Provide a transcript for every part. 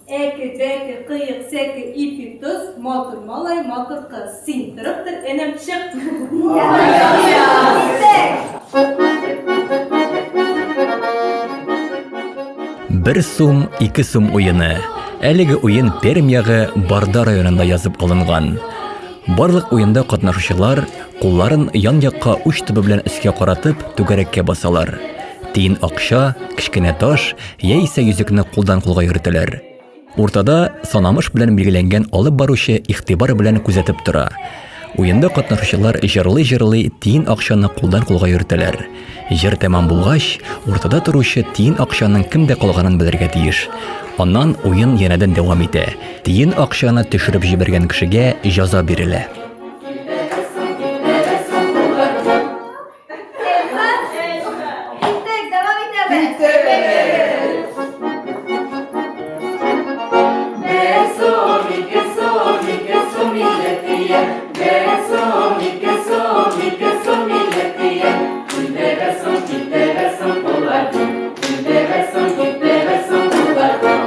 Әке, бәке, кыек, сәке, ипи, тоз, матур малай, матур кыз. Син торып тор, энем, чык. Бер сум, ике сум уены. Әлеге уен Пермь ягы Барда районында язып алынган. Барлык уенда катнашучылар кулларын ян-якка уч төбе белән өскә каратып, түгәрәккә басалар. Тиен акча, кечкенә таш яисә йөзекне кулдан кулга йөртәләр. Уртада санамыш белән билгеләнгән алып баручы игътибар белән күзәтеп тора. Уенда катнашучылар җырлый-җырлый тиен акчаны кулдан кулга йөртәләр. Җыр тәмам булгач, уртада торучы тиен акчаның кемдә калганын белергә тиеш. Аннан уен янәдән дәвам итә. Тиен акчаны төшереп җибәргән кешегә җаза бирелә. Киттек, дәвам итәбез. Бер сум, ике сум, ике сум илле тиен. Бер сум, ике сум, ике сум илле тиен. Килде бер сум, китте бер сум, куллар киң. Килде бер сум, китте бер сум, куллар киң.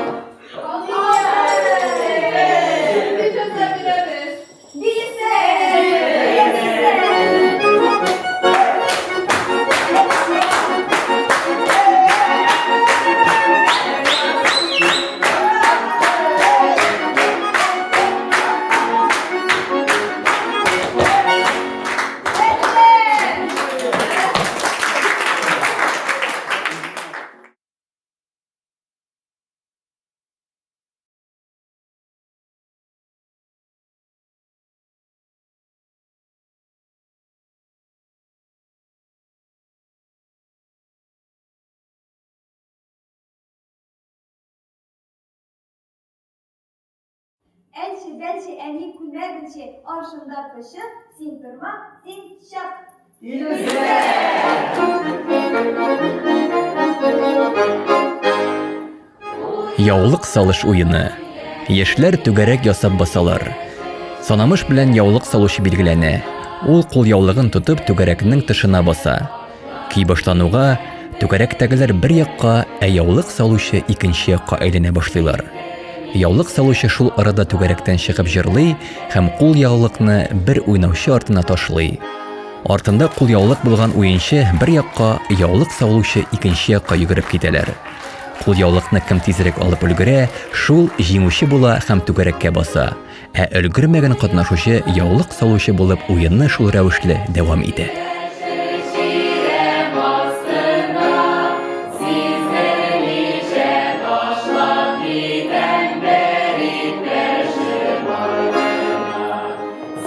Әлче, бәлче, әни күлмәгенче, аршында пычык, син торма, син чык. Яулык салыш уены. Яшьләр түгәрәк ясап басалар. Санамыш белән яулык салучы билгеләнә. Ул кулъяулыгын тотып түгәрәкнең тышына баса. Көй башлануга, түгәрәктәгеләр бер якка, ә яулык салучы икенче якка әйләнә башлыйлар. Яулык салучы шул арада түгәрәктән чыгып җырлый һәм кулъяулыкны бер уйнаучы артына ташлый. Артында кулъяулык булган уенчы бер якка, яулык салучы икенче якка йөгереп китәләр. Кулъяулыкны кем тизрәк алып өлгерә, шул җиңүче була һәм түгәрәккә баса. Ә өлгермәгән катнашучы яулык салучы булып уенны шул рәвешле дәвам итә.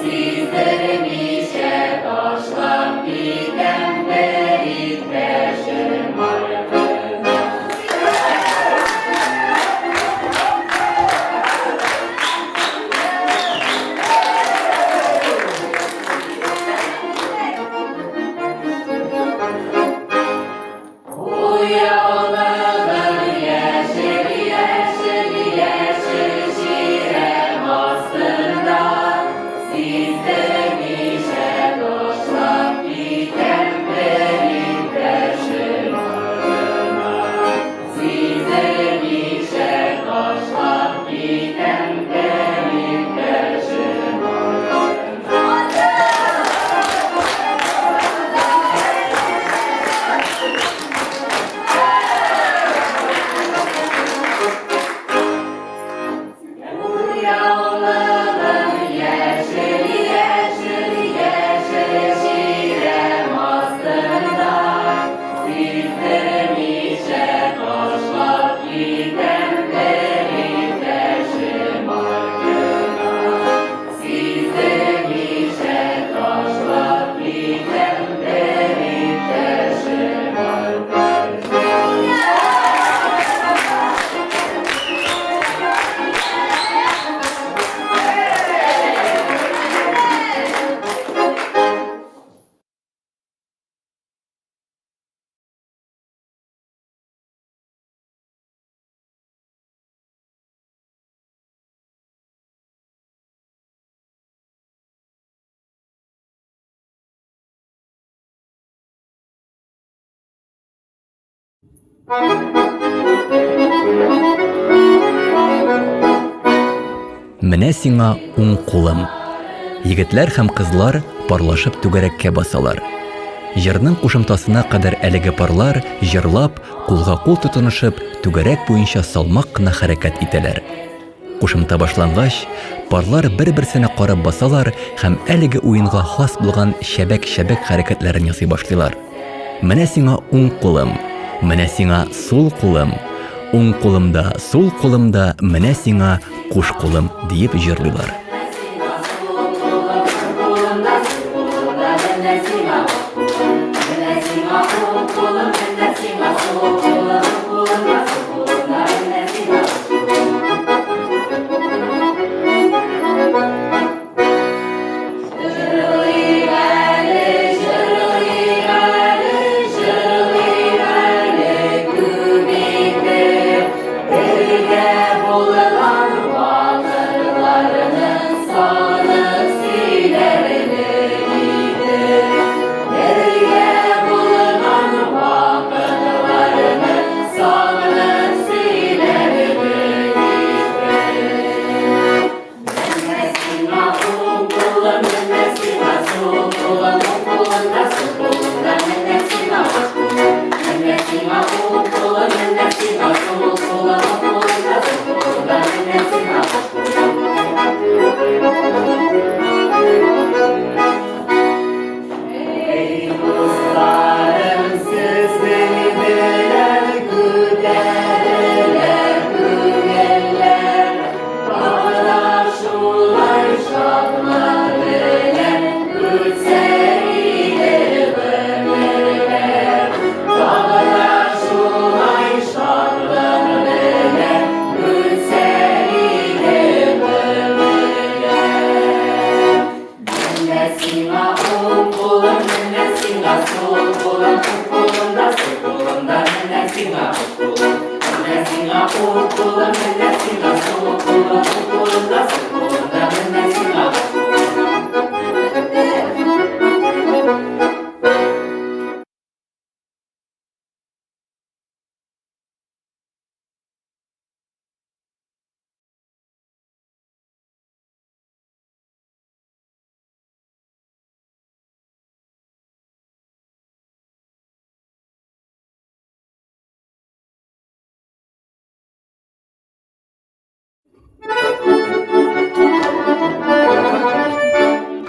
Сиздермичә ташлап китәм бер иптәшем артына. Кулъяулыгым яшел, яшел, яшел чирәм астында. Сиздермичә ташлап китәм бер иптәшем артына. Сиздермичә ташлап китәм бер иптәшем артына. Кулъяулыгым яшел, яшел, яшел чирәм астында. Сиздермичә ташлап китәм бер иптәшем артына. Сиздермичә ташлап китәм бер иптәшем артына. Менә сиңа уң кулым. Егетләр һәм кызлар парлашып түгәрәккә басалар. Җырның кушымтасына кадәр әлеге парлар җырлап, кулга-кул тотынышып, түгәрәк буенча салмак кына хәрәкәт итәләр. Кушымта башлангач, парлар бер-берсенә карап басалар һәм әлеге уенга хас булган чәбәк-чәбәк хәрәкәтләрен ясый башлыйлар. Менә сиңа уң кулым, менә сиңа сул кулым, уң кулымда, сул кулымда, менә сиңа куш кулым, диеп җырлыйлар.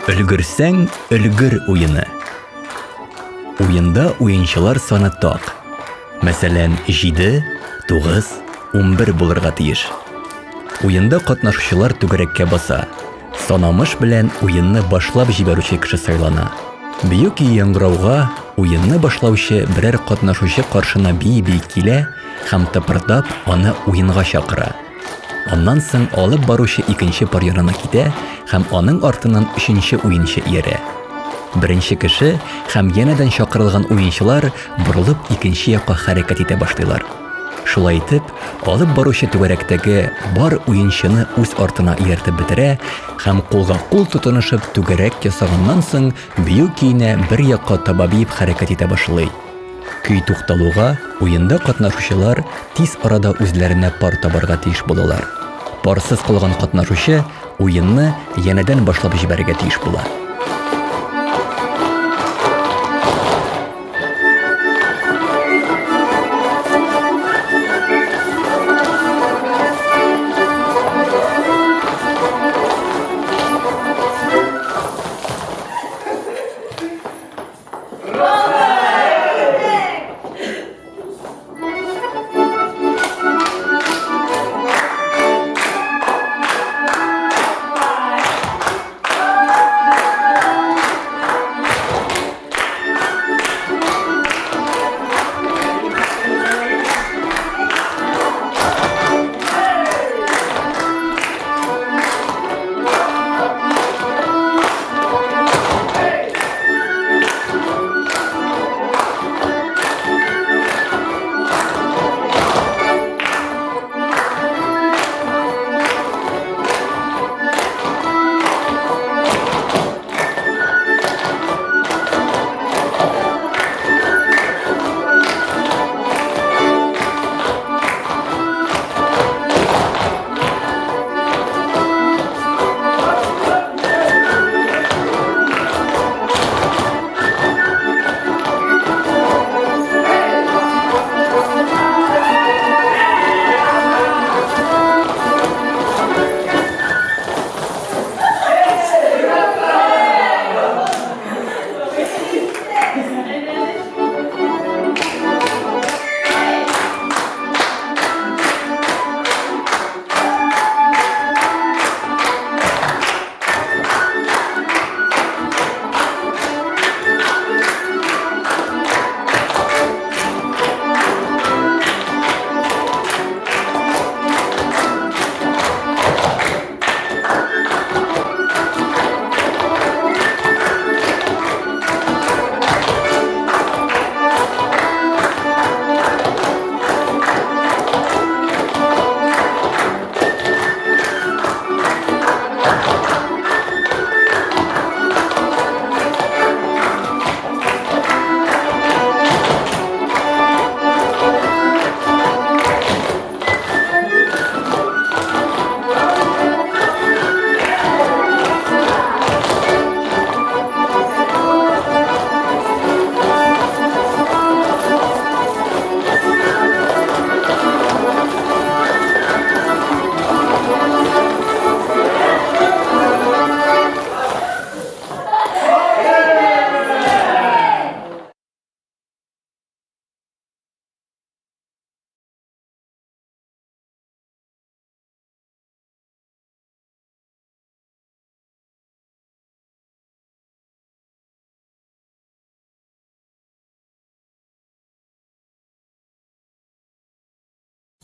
Өлгерсәң, өлгер уены. Уенда уенчылар саны так. Мәсәлән, 7, 9, 11 булырга тиеш. Уенда катнашучылар түгәрәккә баса. Санамыш белән уенны башлап җибәрүче кеше сайлана. Бию көе яңгырауга уенны башлаучы берәр катнашучы каршына бии-бии килә һәм тыпырдап аны уенга чакыра. Аннан соң алып баручы икенче пар янына китә һәм аның артыннан өченче уенчы иярә. Беренче кеше һәм янәдән чакырылган уенчылар борылып икенче якка хәрәкәт итә башлыйлар. Шулай итеп, алып баручы түгәрәктәге бар уенчыны үз артына ияртеп бетерә һәм кулга-кул тотынышып түгәрәк ясаганнан соң бию көенә бер якка таба биеп хәрәкәт итә башлый. Көй тукталуга, уенда катнашучылар тиз арада үзләренә пар табарга тиеш булалар. Парсыз калган катнашучы уенны янәдән башлап җибәрергә тиеш була.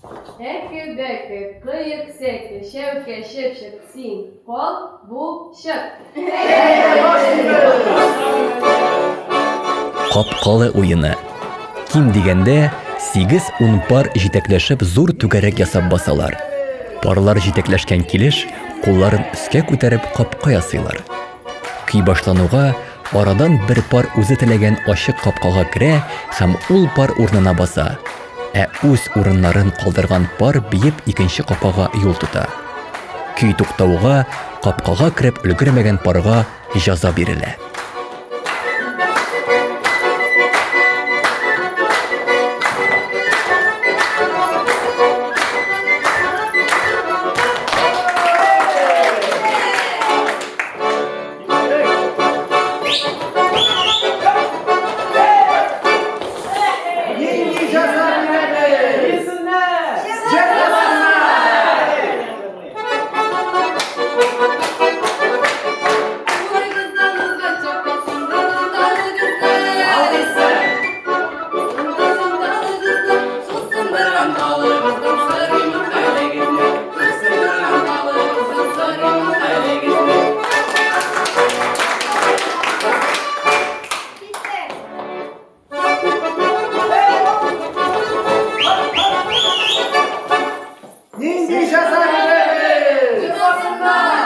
Әке, бәке, кыек, сәке, чәүкә, чыпчык, син, кал, бул, чык. Капкалы уены. Ким дигәндә, 8-10 пар җитәкләшеп зур түгәрәк ясап басалар. Парлар җитәкләшкән килеш, кулларын өскә күтәреп капка ясыйлар. Көй башлануга, арадан бер пар үзе теләгән ачык капкага керә һәм ул пар урынына баса. Ә үз урыннарын калдырган пар биеп икенче капкага юл тота. Көй туктауга, капкага кереп өлгермәгән парга җәза бирелә. Нинди җәза бирәбез? Җырласыннар! Нинди җәза бирәбез? Уйнасыннар!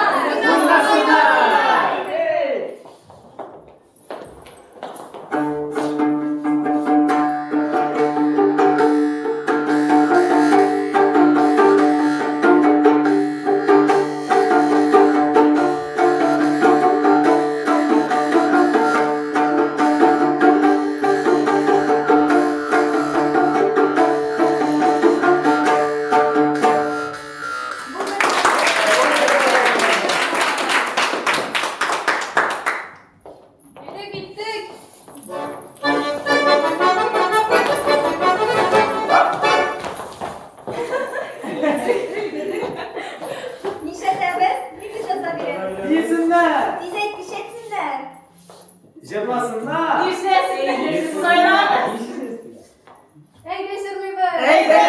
Әйдә киттек. Нишләтәбез? Нинди җәза бирәбез? Биесеннәр! Тиз әйт, нишләтсеннәр? Җырласыннар! Әйдә җырлыйбыз. Әйдә!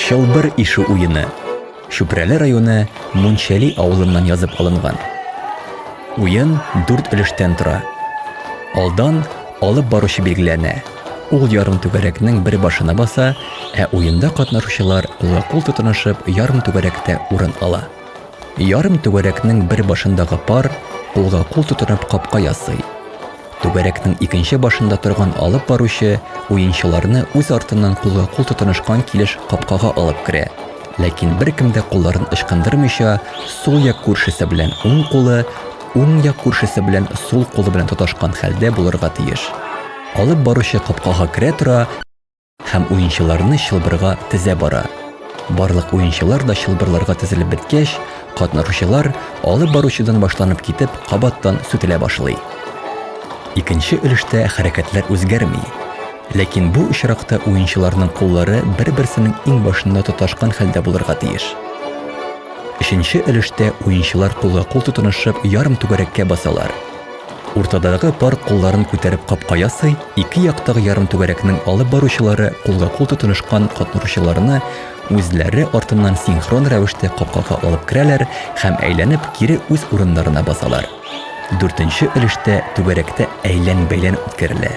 Чылбыр ишу уены. Чүпрәле районы Мунчәли авылыннан язып алынган. Уен дүрт өлештән тора. Алдан алып баручы билгеләнә. Ул ярым түгәрәкнең бер башына баса, ә уенда катнашучылар кулга-кул тотынышып ярым түгәрәктә урын ала. Ярым түгәрәкнең бер башындагы пар кулга-кул тотынып капка ясый. Түгәрәкнең икенче башында торган алып баручы уенчыларны үз артыннан кулга-кул тотынышкан килеш капкага алып керә. Ләкин беркем дә кулларын ычкындырмыйча, сул як күршесе белән уң кулы, уң як күршесе белән сул кулы белән тоташкан хәлдә булырга тиеш. Алып баручы капкага керә тора һәм уенчыларны чылбырга тезә бара. Барлык уенчылар да чылбырларга тезелеп беткәч, катнашучылар алып баручыдан башланып китеп, кабаттан сүтелә башлый. Икенче өлештә хәрәкәтләр үзгәрми. Ләкин бу очракта уенчыларның куллары бер-берсенең иңбашында тоташкан хәлдә булырга тиеш. Өченче өлештә уенчылар кулга-кул тотынышып ярым түгәрәккә басалар. Уртадагы пар кулларын күтәреп капка ясый, ике яктагы ярым түгәрәкнең алып баручылары кулга-кул тотынышкан катнашучыларны үзләре артыннан синхрон рәвештә капкага алып керәләр һәм әйләнеп кире үз урыннарына басалар. Дүртенче өлештә түгәрәктә әйлән-бәйлән үткәрелә.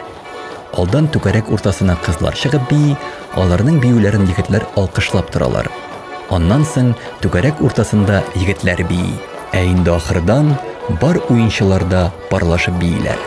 Алдан түгәрәк уртасына кызлар чыгып бии, аларның биюләрен егетләр алкышлап торалар. Аннан соң түгәрәк уртасында егетләр бии. Ә инде ахырдан бар уенчылар да парлашып бииләр.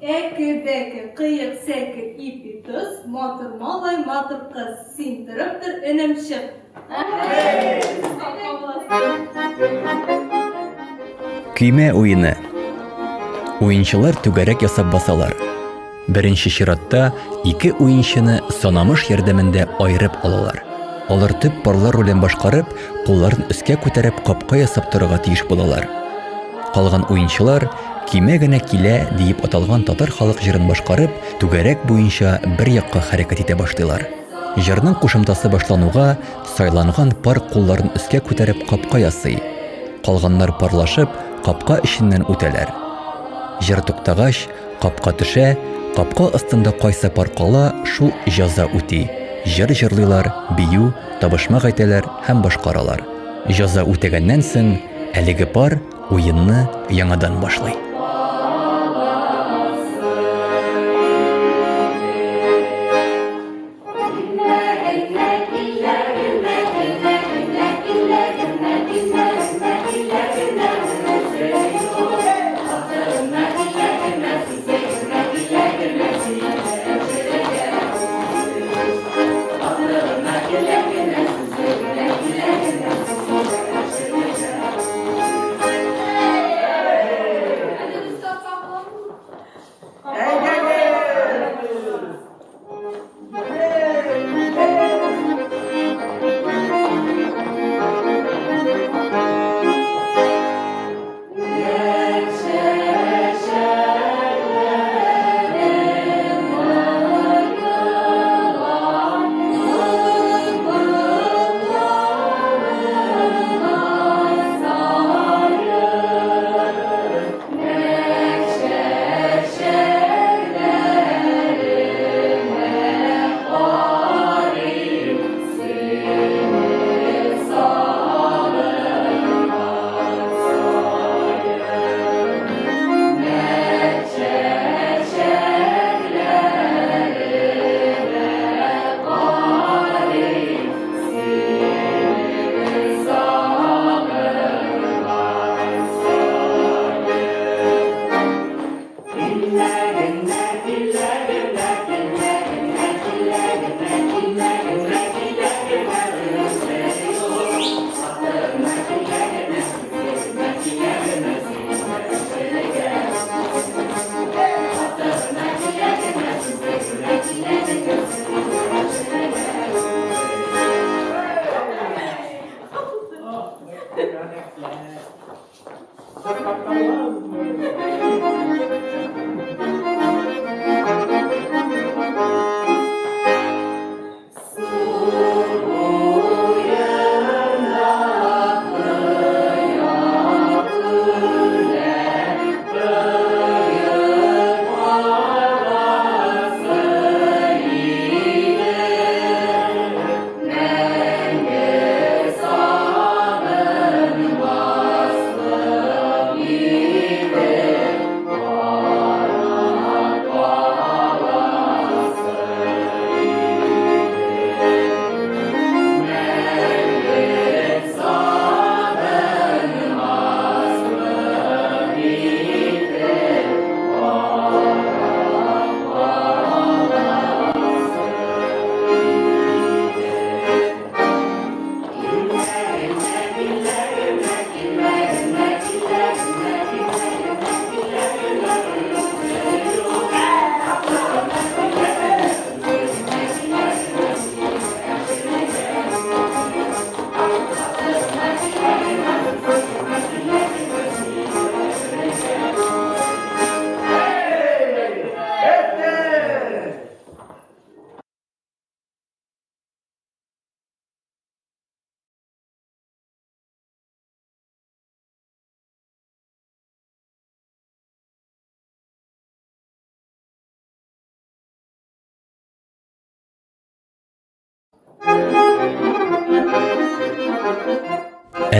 Әке, бәке, кыек, сәке, ипи, тоз, матур малай, матур кыз, син торып тор, энем, чык. Көймә уены. Уенчылар түгәрәк ясап басалар. Беренче чиратта ике уенчыны санамыш ярдәмендә аерып алалар. Алар төп парлар ролен башкарып, кулларын өскә күтәреп капка ясап торырга тиеш булалар. Калган уенчылар Кимә генә килә диеп аталган татар халык җырын башкарып, түгәрәк буенча бер якка хәрәкәт итә башлыйлар. Җырның кушымтасы башлануга, сайланган пар кулларын өскә күтәреп капка ясый. Калганнар парлашып, капка эченнән үтәләр. Җыр туктагач, Капка төшә, капка астында кайсы пар кала, шул җаза үти. Җыр җырлыйлар, бию, табышмак әйтәләр һәм башкаралар. Җаза үтәгәннән соң, әлеге пар уенны яңадан башлый.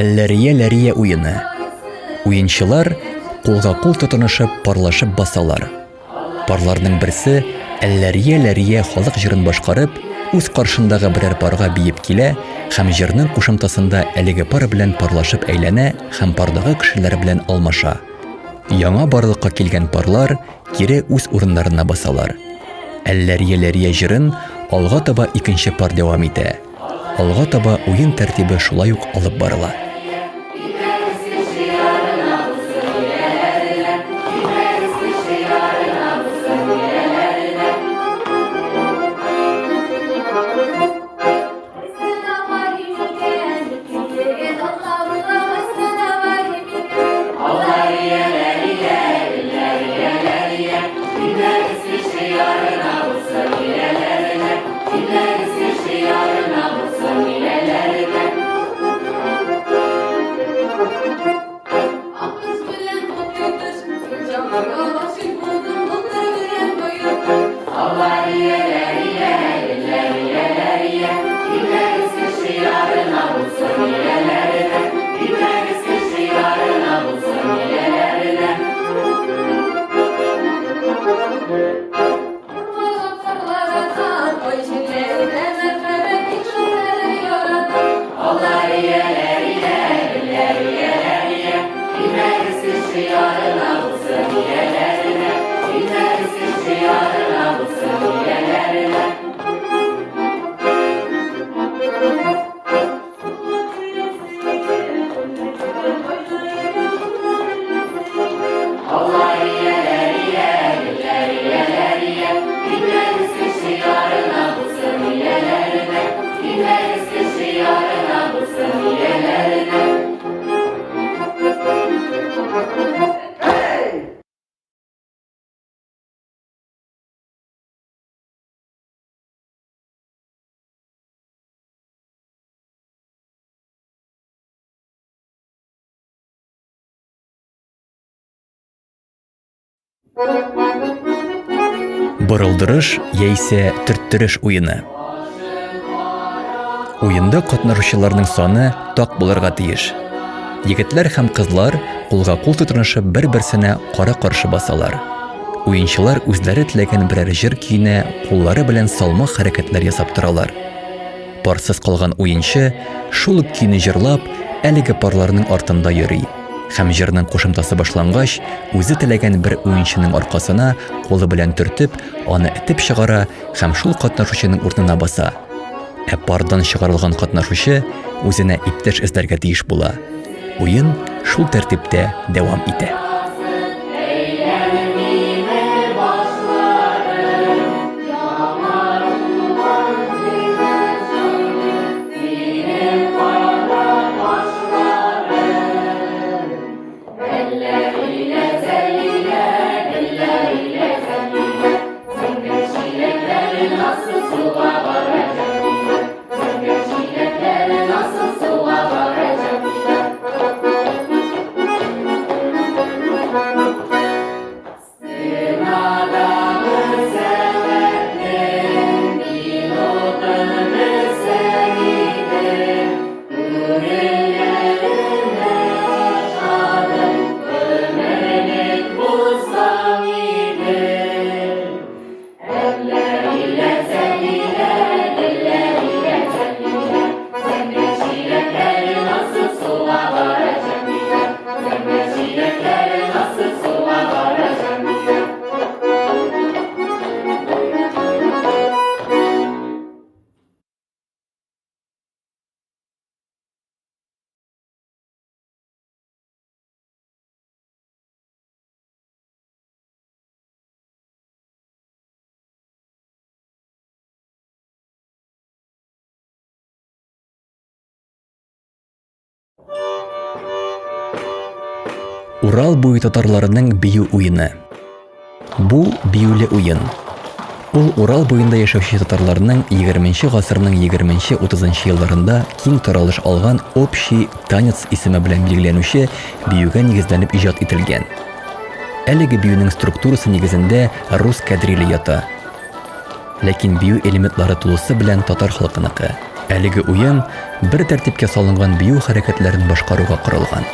Әлләрия-ләрия уены. Уенчылар кулга-кул тотынышып, парлашып басалар. Парларның берсе Әлләрия-ләрия халык җырын башкарып, үз каршындагы берәр парга биеп килә һәм җырның кушымтасында әлеге пар белән парлашып әйләнә һәм пардагы кешеләр белән алмаша. Яңа барлыкка килгән парлар кире үз урыннарына басалар. Әлләрия-ләрия җырын алга таба икенче пар дәвам итә. Алга таба уен тәртибе шулай ук алып барыла. Борылдырыш яисә төрттереш уены. Уенда катнашучыларның саны так булырга тиеш. Егетләр һәм кызлар кулга кул тотынышып бер-берсенә кара-каршы басалар. Уенчылар үзләре теләгән берәр җыр көенә куллары белән салмак хәрәкәтләр ясап торалар. Парсыз калган уенчы шул ук көйне җырлап, әлеге парларның артында йөри. Һәм җырның кушымтасы башлангач, үзе теләгән бер уенчының аркасына кулы белән төртеп, аны этеп чыгара һәм шул катнашучының урынына баса. Ә пардан чыгарылган катнашучы үзенә иптәш эзләргә тиеш була. Уен шул тәртиптә дәвам итә. Урал буе татарларының бию уены. Бу биюле уен. Ул Урал буенда яшәүче татарларның 20 гасырның 20-30 елларында киң таралыш алган общий танец исеме белән билгеләнүче биюгә нигезләнеп иҗат ителгән. Әлеге биюнең структурасы нигезендә рус кадриле ята. Ләкин бию элементлары тулысы белән татар халкыныкы. Әлеге уен бер тәртипкә салынган бию хәрәкәтләрен башкаруга корылган.